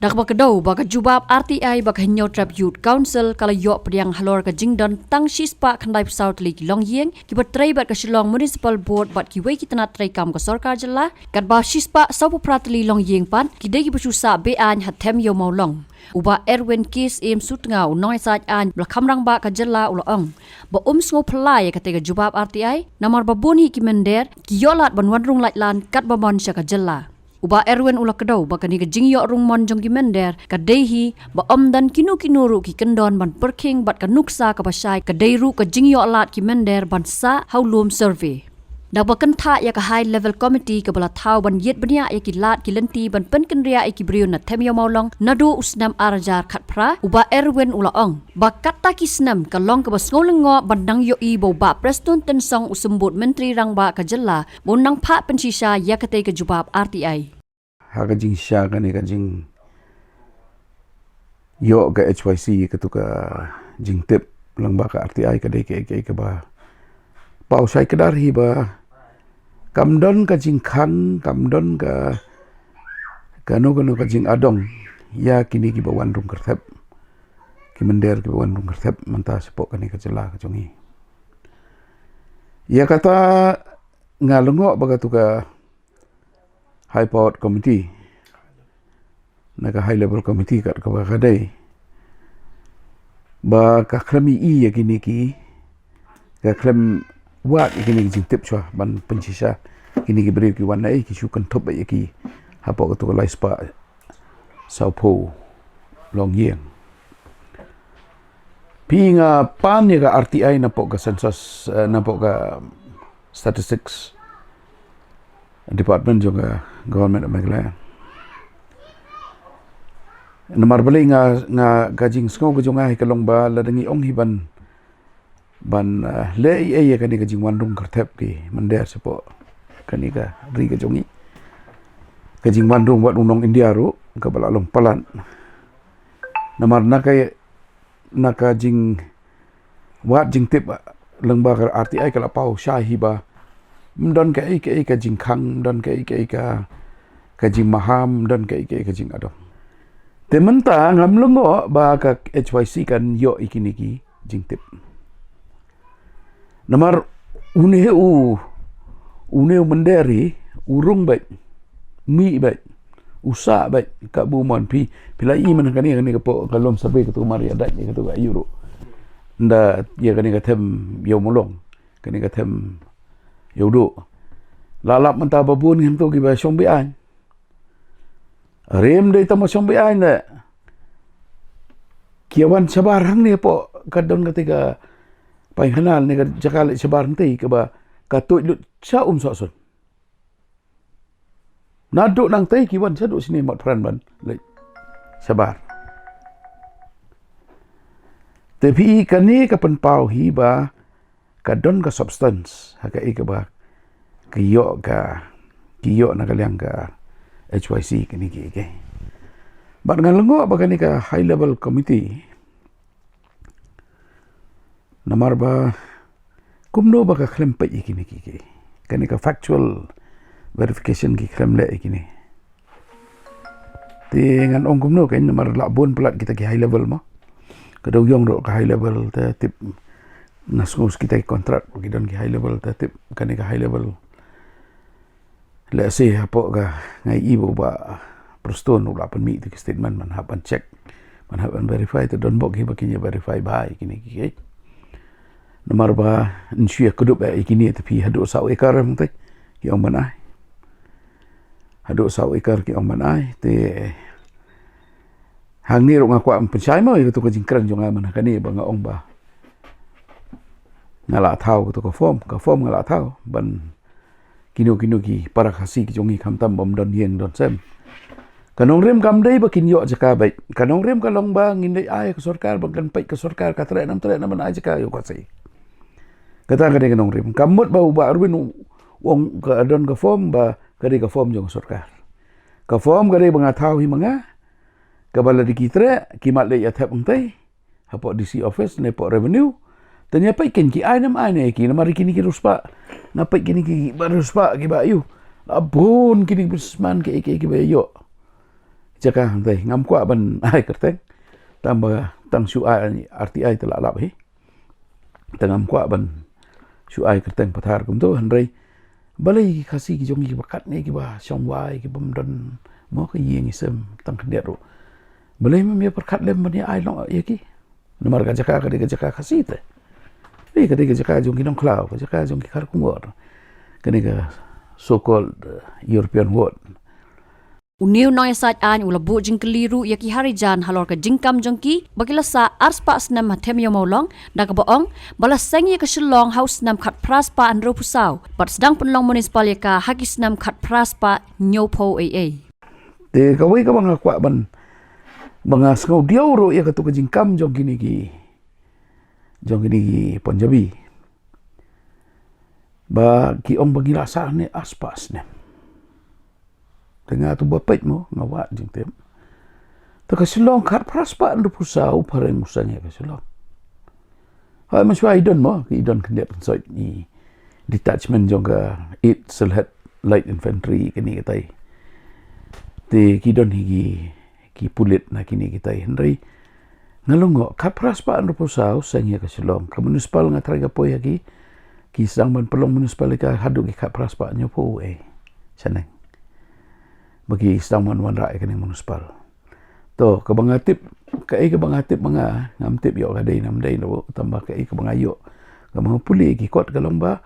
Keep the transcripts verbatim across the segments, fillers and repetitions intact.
Na kaba kdew ba ka jubab R T I ba ka Hynñiewtrep Youth Council ka la ïoh pdiang halor ka jingdon tang shispah khyndai phew saw tylli ki longïing kiba trei bad ka Shillong Municipal Board bad kiwei ki tnat treikam ka sorkar jylla, katba shispah saw phew phra tylli longïing pat ki dei kiba shu sah be-aiñ ha Them Ïew Mawlong. U Bah Erwin K Syiem Sutnga, u nongïasaid aiñ ba la kham rangbah ka jylla, u la ong ba um sngewphylla ïa katei ka jubab R T I namar ba bun hi ki mynder ki ïoh lad ban wan rung laitlan katba mon sha ka jylla. U Bah Erwin u la kdew ba kane ka jingïoh rung mon jong ki mynder ka dei hi ba ym don kino kino ruh ki kyndon ban pyrkhing bad ka nuksa kaba shai ka dei ruh ka jingïoh lad ki mynder ban sah ha u lum survey. Da kaba kynthah ïa ka High Level Committee kaba la thaw ban ïit bniah ïa ki lad ki lynti ban pynkynriah ïa ki briew na Them Ïew Mawlong naduh u snem ar hajar khatphra, u Bah Erwin u la ong ba katta ki snem ka long kaba sngewlyngngoh ban nang ïohi ba u Bah Prestone Tynsong, u Symbud Myntri Rangbah ka jylla, ba un nang phah pynshisha ïa katei ka jubab R T I. Ha ka jingshisha kane ka jingïoh ka H Y C, katu ka jingtip lyngba ka R T I ka dei kaei kaei kaba paw shai kdar hi ba kam don ka jingkhang, kam don ka kano kano ka jingadong ïa kine kiba wan rung kyrthep, ki mynder kiba wan rung kyrthep mynta shapoh kane ka jylla ka jong ngi. Ïa kata nga lyngngoh ba katu ka High Powered Committee, na ka High Level Committee kat kaba ka dei, ba ka khlem ïohi ïa kine ki, ka khlem wad ïa kine ki jingtip shuwa ban pynshisha kine ki briew ki wan naei, ki shu kynthup ïa ki hapoh katu ka lai spah saw phew longïing. Phi, nga pan ïa ka R T I napoh ka census, eh, napoh ka statistics department jong ka government of Meghalaya. Namar balei nga, nga ka jingsngew ka jong nga hi ka long ba lada ngi ong hi ban, ban, eh, leh ei ei ïa kane ka jingwan rung kyrthep ki mynder shapoh kane ka ri ka jong ngi, ka jingwan rung wat u nong India ruh kaba la long palat. Namar na ka, na ka jing wad jingtip lyngba ka R T I ka la paw shai hi ba ym don kaei kaei ka jingkhang, ym don kaei kaei ka, ka jingmaham, ym don kaei kaei ka jingadong. Te mynta ngam lyngngoh ba ka H Y C kan ïoh ïa kine ki jingtip. Namar une u, une u mynder hi u rung beit, mih beit, u sah beit, ka bun mon. Phi, phi la i mynta kane, kane ka poh ka lum survey katu mar ïa dait katu ka ïuh ruh. Nda ïa kane ka Them Ïew Mawlong, kane ka Them Ïew Duh. La lap mynta ba bun ngim tu kiba shong be-aiñ. Rim dei tang ba shong be-aiñ ne ki wan shabar hangne hapoh ka don kata ka painghana ne ka jaka leit shabar nangtei kaba ka tuid lut sha Umsohsun. Naduh nangtei ki wan shaduh shane Motphran ban leit shabar. Te phi, kane ka pynpaw hi ba ka don ka substance ha kaei kaba ki ïoh ka, ki ïoh na ka liang ka H Y C kine kiei kiei. Bad nga lyngngoh ba kane ka high level committee, namar ba kumno ba ka khlem peit ïa kine kiei kiei, kane ka factual verification ki khlem leh ïa kine. Te ngan ong kumno kein, namar la bun palat kita ki high level mo. Ka dei ïong ruh ka high level te tip, nga sngew kita ki contract ki don ki high level te tip kane ka high level. Let's say hapoh ka, nga i ba u Bah Prestone u la pynmih ïa ki statement ban hap ban check, ban hap ban verify, te don bok kiba kin ïa verify bha ïa kine kiei kiei. Namar ba yn shu ïa kdup ïa kine te phi, haduh saw ekar mynta ki ong ban ai. Haduh saw ekar ki ong ban ai, te hangne ruh nga kwah pynshai mo ïa katu ka jingkren jong nga mynta kane ba nga ong ba nga la thaw katu ka form, ka form nga la thaw ban kino kino ki para Khasi ki jong ngi, khamtam bym don ïing don sem. Ka nongrim kam dei ba kin ïoh jaka beit. Ka nongrim ka long ba ngin dei ai ka sorkar, ba kan peit ka sorkar ka treh ne ym treh na ban ai jaka ïa u Khasi. Kata ka dei ka nongrim. Kam mut ba u Bah Erwin u ong ka don ka form ba ka dei ka form jong ka sorkar. Ka form ka dei ba nga thaw hi ma nga, kaba lada ki treh ki mad leit ïa thep hangtei hapoh D C office ne hapoh revenue. Te nga peit kein ki ai ne ym ai ne ki, namar kine ki riewspah, nga peit kine ki ba riewspah kiba ïoh, la bun kine ki businessman kiei kiei kiba ïoh jaka hangtei, ngam kwah ban ai kyrteng. Tang ba tang shu ai R T I te la lap hi. Te ngam kwah ban shu ai kyrteng pathar kumto, hynrei balei ki Khasi ki jong ngi kiba katne, kiba shong wai, kiba ym don mo ka ïing i sem tang khyndiat ruh, balei ym ïa pyrkhat lem ban ïa ai long ïa ki? Namar ka jaka ka dei ka jaka Khasi te. Ei, ka dei ka jaka jong ki nongkhlaw, ka jaka jong ki kharkongor. Kane ka so called, uh, European ward. Une u nongïasaid aiñ u la buh jingkylli ruh ïa ki Harijan halor ka jingkam jong ki ba ki la sah arspah snem ha Them Ïew Mawlong, da kaba ong ba la seng ïa ka Shillong ha u snem khatphra spah hynriewphew saw, bad sdang pynlong municipal ïa ka ha ki snem khatphra spah hynñiewphew ei ei. Te kawei kaba nga kwah ban, ba nga sngew diaw ruh ïa katu ka jingkam jong kine ki, jong kine ki Punjabi, ba ki ong ba ngi la sah ne arspah snem. Te nga tu ba peit mo, nga wad jingtip. Te ka Shillong khatphra spah hynriewphew saw, phareng u seng ïa ka Shillong. Hai, mynshuwa i don mo, i don khyndiat khynsoit i detachment jong ka Eighth Sylhet Light Infantry kine kitai. Te ki don hi ki, ki pulit na kine kitai, hynrei nga long ngo, khatphra spah hynriewphew saw seng ïa ka Shillong. Ka municipal nga trai ka poi ha ki, ki sdang ban pynlong municipal ïa ka haduh ki khatphra spah hynñiewphew ei. Shaneng ba ki sdang ban wanrah ïa kane municipal. To, kaba nga tip, kaei kaba nga tip ma nga, ngam tip ïoh ka dei ne ym dei, tang ba kaei kaba nga ïoh, kaba nga pule ki kot ka long ba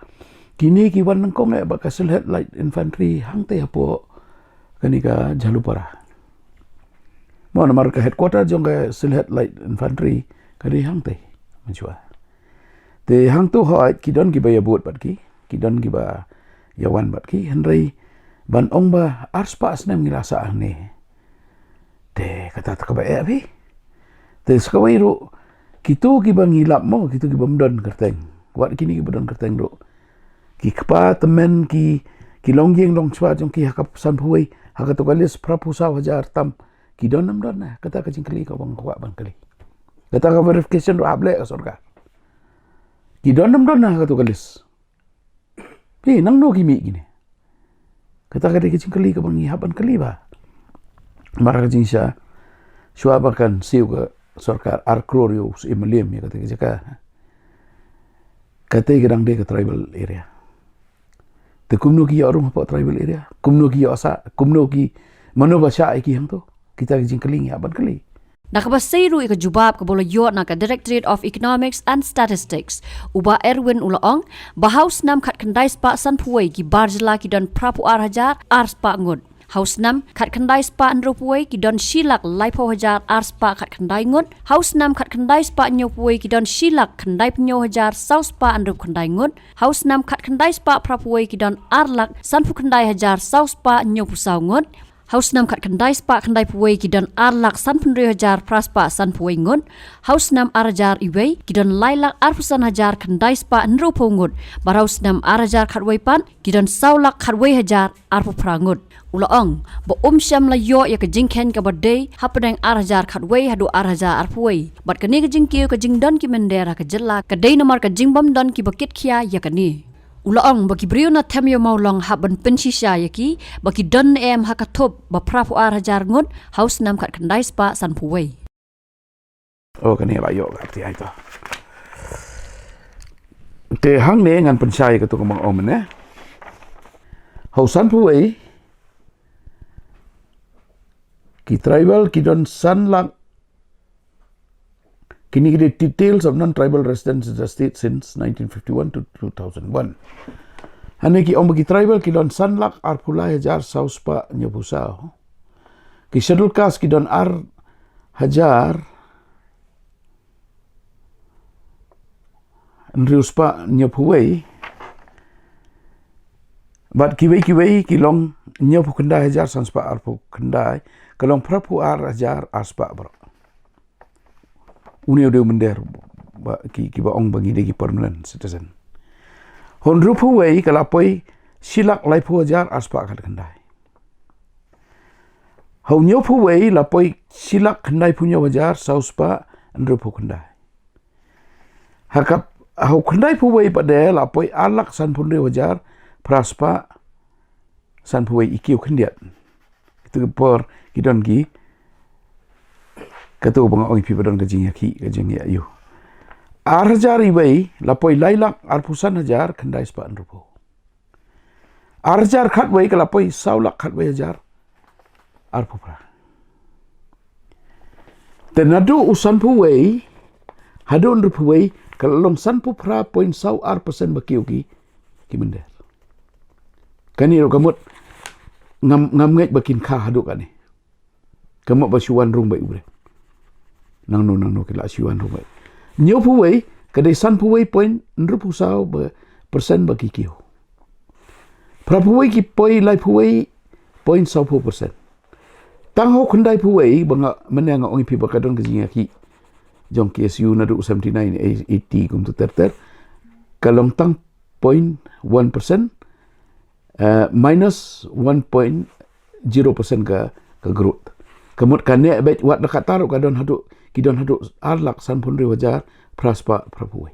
kine ki wan nyngkong eh ba ka Sylhet Light Infantry hangtei hapoh kane ka Jhalupara. Mo, namar ka headquarter jong ka Sylhet Light Infantry ka dei hangtei, mynshuwa. Te hangto hooid ki don kiba ïa bud bad ki, ki don kiba ïa wan bad ki, hynrei ban ong ba arspah snem ngi la sah hangne, te kata te kaba eh phi. Te sa kawei ruh, kito kiba ngi lap mo, kito kiba ym don kyrteng, wat kine kiba don kyrteng ruh, ki kpa tymmen, ki, ki longïing longshwa jong ki ha ka sanphew wei, ha kato ka list phraphew saw hajar tam, ki don ne ym don, eh, kata ka jingkylli kaba nga kwah ban kylli. Kata ka verification ruh hap leh ka sorkar. Ki don ne ym don ha kato ka list? Phi, nangno ki mih kine? Kata ka dei ka jingkylli kaba ngi hap ban kylli ba. Namar ka jingshisha, shuwa ba kan siew ka sorkar ar klur ïa u Syiem Mylliem ïa kata ka jaka, kata ka dang dei ka tribal area. Te kumno ki ïoh rung hapoh tribal area? Kumno ki ïoh sah? Kumno ki, mano ba shah ïa ki hangto? Kita ki jingkylli ngi hap ban kylli. Da kaba sei ruh ïa ka jubab kaba la ïoh na ka Directorate of Economics and Statistics, u Bah Erwin u la ong ba ha u snem khatkhyndai spah sanphew wei ki bar jylla ki don phraphew ar hajar arspah ngut. Ha u snem khatkhyndai spah hynriewphew wei ki don shi lak laiphew hajar arspah khatkhyndai ngut. Ha u snem khatkhyndai spah hynñiewphew wei ki don shi lak khyndaiphew hynñiew hajar saw spah hynriewphew khyndai ngut. Ha u snem khatkhyndai spah phraphew wei ki don ar lak sanphew khyndai hajar saw spah hynñiewphew saw ngut. Ha u snem khatkhyndai spah khyndaiphew wei ki don ar lak sanphew hynriew hajar phra spah sanphew wei ngut. Ha u snem ar hajar wei ki don lai lak arphew san hajar khyndai spah hynriewphew ngut. Bad ha u snem ar hajar khatwei pat ki don saw lak khatwei hajar arphew phra ngut. U la ong ba um shym la ïoh ïa ka jingkheiñ kaba dei hapdeng ar hajar khatwei haduh ar hajar arphew wei. Bad kane ka jingkiew ka jingdon ki mynder ha ka jylla ka dei namar ka jingbym don kiba kit khia ïa kane. U la ong ba ki briew na Them Ïew Mawlong hap ban pynshisha ïa ki ba ki don ne em ha ka thup ba phraphew ar hajar ngut ha u snem khatkhyndai spah sanphew wei. Oh, kane la ïoh ka R T I to. Te hangne ngan pynshai katu kaba nga ong mynne. Ha u sanphew wei ki tribal ki don san lak, kine ki dei details of non-tribal residents in the state since nineteen fifty-one to two thousand one. Hangne ki ong ba ki tribal ki don san lak arphew lai hajar saw spah hynñiewphew saw. Ki schedule caste ki don ar hajar hynriew spah hynñiewphew wei. Bad kiwei kiwei ki long hynñiewphew khyndai hajar san spah arphew khyndai, ka long phraphew ar hajar ar spah baroh. Une u dei u mynder ba ki, kiba ong ba ngi dei ki permanent citizen. Ha u hynriewphew wei ka la poi shi lak laiphew hajar ar spah khatkhyndai. Ha u hynñiewphew wei la poi shi lak khyndaiphew hynñiew hajar saw spah hynriewphew khyndai. Ha ka, ha u khyndaiphew wei pat de la poi ar lak sanphew hynriew hajar phra spah sanphew wei, i kiew khyndiat. Itu ki por ki don ki Kato ba nga ong ïa phi ba don ka jingïakhih, ka jingïa ïu. Ar hajar iwei la poi lai lak arphew san hajar khyndai spah hynriewphew. Ar hajar khatwei ka la poi saw lak khatwei hajar arphew phra. Te naduh u sanphew wei haduh hynriewphew wei ka la long sanphew phra point saw ar percent ba kiew ki, ki mynder. Kane ruh ka mut ngam, ngam ngeit ba kin kha haduh kane. Ka mut ba shu wan rung beit u briew. Nangno nangno ki la shu wan rung beit. Hynñiewphew wei ka dei sanphew wei point hynriewphew saw ba percent ba ki kiew. Phraphew wei ki poi laiphew wei point sawphew percent. Tang ha u khyndaiphew wei ba nga, mynne nga ong ïa phi ba ka don ka jingïakhih jong K S U naduh seventy-nine, eighty kumto ter ter, ka long tang point one percent, eh, minus one point zero percent ka, ka growth. Ka mut ka neh beit wat da kata ruh ka don haduh, ki don haduh ar lak sanphew hynriew hajar phra spah phraphew wei.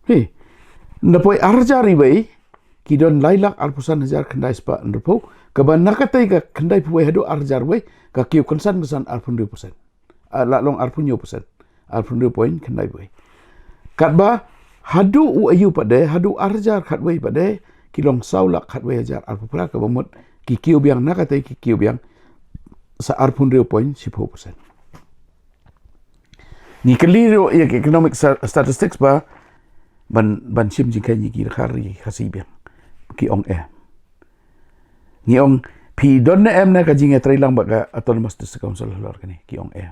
Hi. Na poi ar hajar iwei ki don lai lak arphew san hajar khyndai spah hynriewphew. Kaba na katei ka khyndaiphew wei haduh ar hajar wei ka kiew kynsan kynsan arphew hynriew percent. Ah, la long arphew hynñiew percent. Arphew hynriew point khyndai wei. Katba haduh u aïu pat de, haduh ar hajar khatwei pat de, ki long saw lak khatwei hajar arphew phra, kaba mut ki kiew biang na katei ki kiew biang sa arphew hynriew point shiphew percent. Ngi kylli ruh ïa ki economic sta-, statistics ba ban, ban shim jingkheiñ ïa ki rkhar ri Khasi biang. Ki ong em. Ngi ong phi don ne em na ka jingïatreilang bad ka Autonomous District Council halor kane, ki ong em.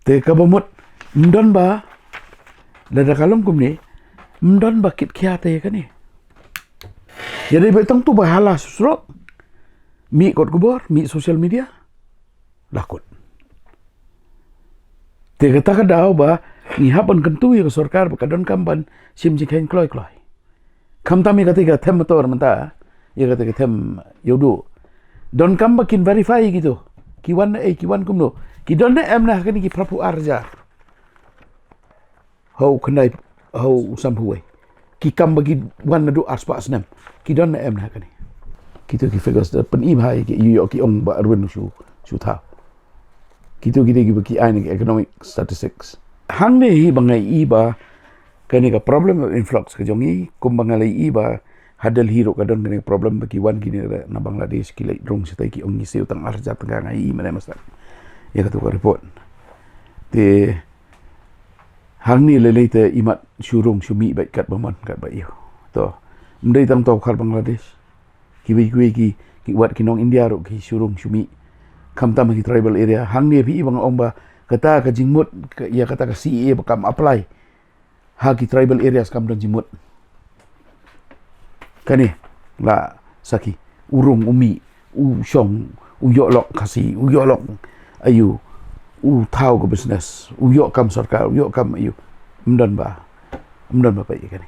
Te kaba mut ym don ba, lada ka long kumne, ym don ba kit khia te ïa kane. Ïa dei ba tang tu ba hala surok, mih kot khubor, mih social media, la kut. Te kata ka daw ba ngi hap ban kyntu ïa ka sorkar ba ka donkam ban shim jingkheiñ kloi kloi. Khamtam ïa kata ka them motor mynta, ïa kata ka them ïuhduh. Donkam ba kin verify ïa kito. Ki wan na ei, ki wan kumno. Ki don ne em na ha kane ki phraphew ar hajar. Ha u khyndai, ha u sanphew wei. Ki kam ba ki wan naduh ar spah snem. Ki don ne em na ha kane. Kito ki figures da pyni bha ïa ki, ïoh ki ong ba Arwin shu, shu thaw. Kito ki dei kiba ki ai na ki economic statistics. Hangne hi ba nga ïohi ba kane ka problem of influx ka jong ngi, kumba nga la ïohi ba ha Delhi ruh ka don kane ka problem ba ki wan kine na Bangladesh ki leit rung shatai, ki ong ngi siew tang ar hajar tyngka, nga ïohi mynne mynstep ïa kato ka report. Te hangne lei lei te imat shu rung shu mih beit katba mon katba ïew. To, ym dei tang to khar Bangladesh. Kiwei kiwei ki, ki wat ki nong India ruh ki shu rung shu mih. Khamtam ha ki tribal area. Hangne phi i ba nga ong ba kata ka jingmut, ka, ïa kata ka C A A ba kam apply ha ki tribal areas, kam don jingmut. Kane la sakhi, u rung u mih, u shong, u ïoh lok Khasi, u ïoh lok aïu, u thaw ka business, u ïoh kam sorkar, u ïoh kam aïu. Ym don ba, ym don ba peit ïa kane.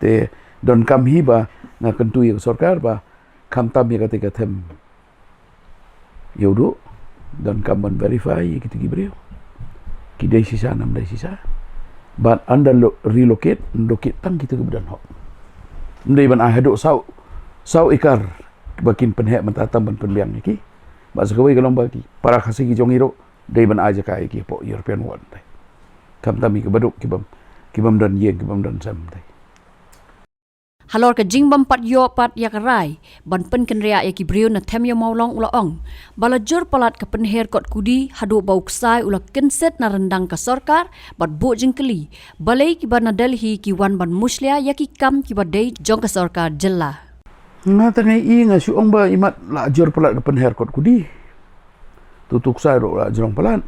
Te donkam hi ba nga kyntu ïa ka sorkar ba khamtam ïa kata ka them ïuhduh, donkam ban verify ïa kito ki briew. Ki dei shisha ne ym dei shisha. Bad ynda lo-, relocate, relocate tang kito kiba don hok. Ym dei ban ai haduh saw, saw ekar ba kin pynheh mynta tang ban pynbiang ïa ki. Bad sa kawei ka long ba ki para Khasi ki jong ngi ruh dei ban ai jaka ïa ki hapoh European Ward te. Khamtam ïa kiba duk, kibym, kibym don ïing, kibym don sem te. Halor ka jingbym pat ïoh pat ïa ka rai ban pynkynriah ïa ki briew na Them Ïew Mawlong u la ong ba la jur palat ka pynher kot kudi haduh ba u ksai u la kynset na ryndang ka sorkar bad buh jingkylli balei kiba na Delhi ki wan ban mushlia ïa ki kam kiba dei jong ka sorkar jylla. Nga tang nga i nga shu ong ba imat la jur palat ka pynher kot kudi. Tutu ksai ruh la jrong palat.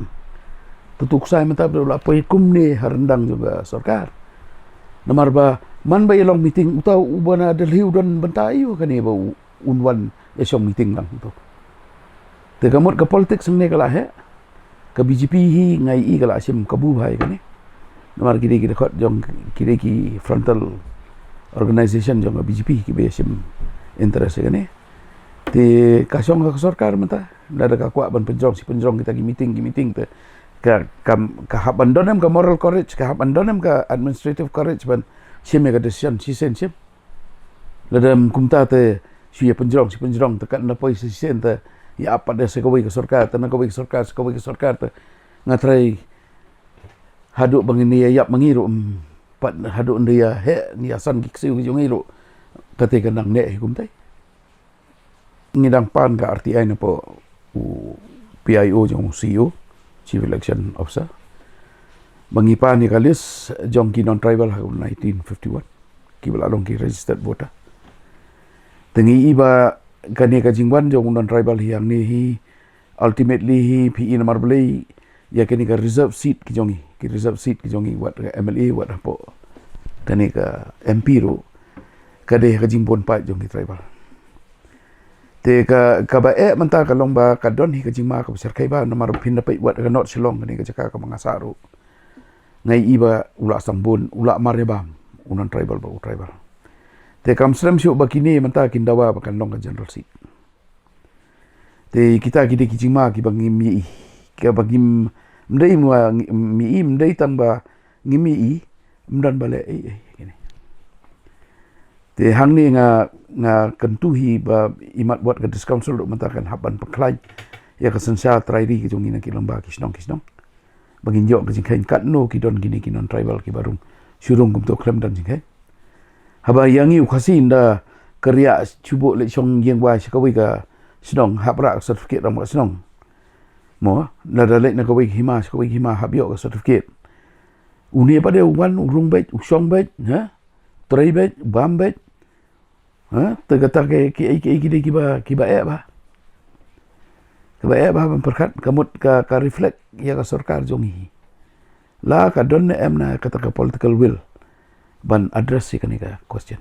Tutu ksai mynta ruh la poi kumne ha ryndang jong ka sorkar. Namar ba man ba ïa long meeting, uta uba na Delhi u don bynta aïu kane ba u, un wan ïa shong meeting lang uto. Te ka mut ka politics hangne ka la heh. Ka B J P hi nga i ka la shim kabu bha ïa kane. Namar ki dei ki dkhot jong, ki dei ki frontal organization jong ka B J P kiba ïa shim interest ïa kane. Te ka shong ka sorkar mynta, lada ka kwah ban pynjrong shi pynjrong kita ki meeting, ki meeting te ka, ka, ka hap ban don em ka moral courage, ka hap ban don em ka administrative courage ban shim ïa ka decision shisien shim. Lada em kumta te shu ïa pynjrong shi pynjrong te katba poi shisien te Ïa ap pat da sa kawei ka sorkar, te na kawei ka sorkar, sa kawei ka sorkar, te nga trai haduh ba ngin ïa ïap ma ngi ruh, em, pat haduh ynda ïa heh, ngi ïa san ki ksiw ki jong ngi ruh. Kata ka nang neh hi kumtai. Ngi dang pan ka R T I na pdeng u P I O jong u C E O, Chief Election Officer. Ba ngi pan ïa ka list jong ki non-tribal ha u nineteen fifty-one. Ki ba la long ki registered voter. Te ngi i ba kane ka jingwan jong u non-tribal hi hangne hi, ultimately hi phi i namar balei ïa kane ka reserve seat ki jong i, ki reserve seat ki jong i wat ka M L A, wat hapoh kane ka M P ruh, ka dei ka jingbun paid jong ki tribal. Te ka, kaba eh mynta ka long ba ka don hi ka jingma kaba shyrkhei bha namar phin da peit wat ka North Shillong kane ka jaka kaba nga sah ruh. Nga i ba u la sdang bun, u la mar ïa bam u non-tribal bad u tribal. Te kam slem shuh ba kine mynta kin dawa ba kan long ka general seat. Te kita ki dei ki jingma kiba ngim i, kiba ngim, ym dei ma ngim i, ym dei tang ba ngim i, ym don ba leh ei ei kine. Te hangne nga, nga kyntu hi ba imat wat ka District Council ruh mynta kan hap ban pynkhlaiñ ïa ka synshar trai ri ka jong ngi na ki lyngba ki shnong ki shnong. Ba ngin ïoh ka jingkheiñ katno ki don kine ki non-tribal kiba rung shu rung kumto khlem don jingkheiñ. Haba ïa ngi u Khasi ynda ka riah shu buh leit shong ïing wai sha kawei ka shnong, hap rah ka certificate rangbah shnong. Mo, lada leit na kawei ka hima sha kawei ka hima hap ïoh ka certificate. Une pat de u wan u rung beit, u shong beit, ha? Trei beit, bam beit. Ha? Te kata ki, ki, ki, ki dei kiba, kiba eh bha. Kiba eh bha ban pyrkhat, ka mut ka, ka reflect ïa ka sorkar jong ngi. La ka don ne em na kata ka political will ban address ïa kane ka question.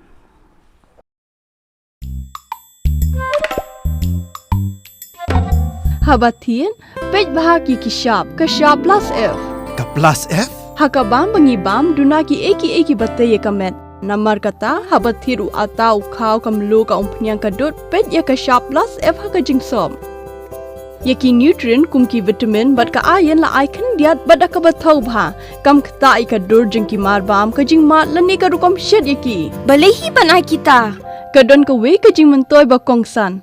Haba thied, peit bha ki ki shap, ka shap plus F. Ka plus F? Ha ka bam ba ngi bam, duna ki ei ki ei kiba tei ïa ka met. Namar kata, haba thied u atta, u khaw, ka mluh, ka umphniang, ka dud, peit ïa ka shap plus F ha ka jingsop. Ïa ki nutrient kum ki vitamin bad ka iron la ai khyndiat bad da kaba thaw bha. Kam ktah ïa ka dur jong ki mar bam, ka jingmad lane ka rukom shet ïa ki. Balei hi ban ai kita? Ka don kawei ka jingmyntoi ba kongsan.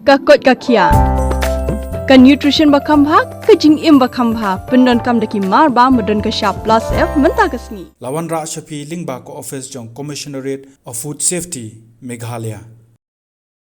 Ka koit ka khiah. Ka nutrition ba kham bha, ka jingim ba kham bha. Pyndonkam da ki mar bam ba don ka shap plus F mynta ka sngi. La wanrah sha phi lyngba ka office jong Commissionerate of Food Safety, Meghalaya.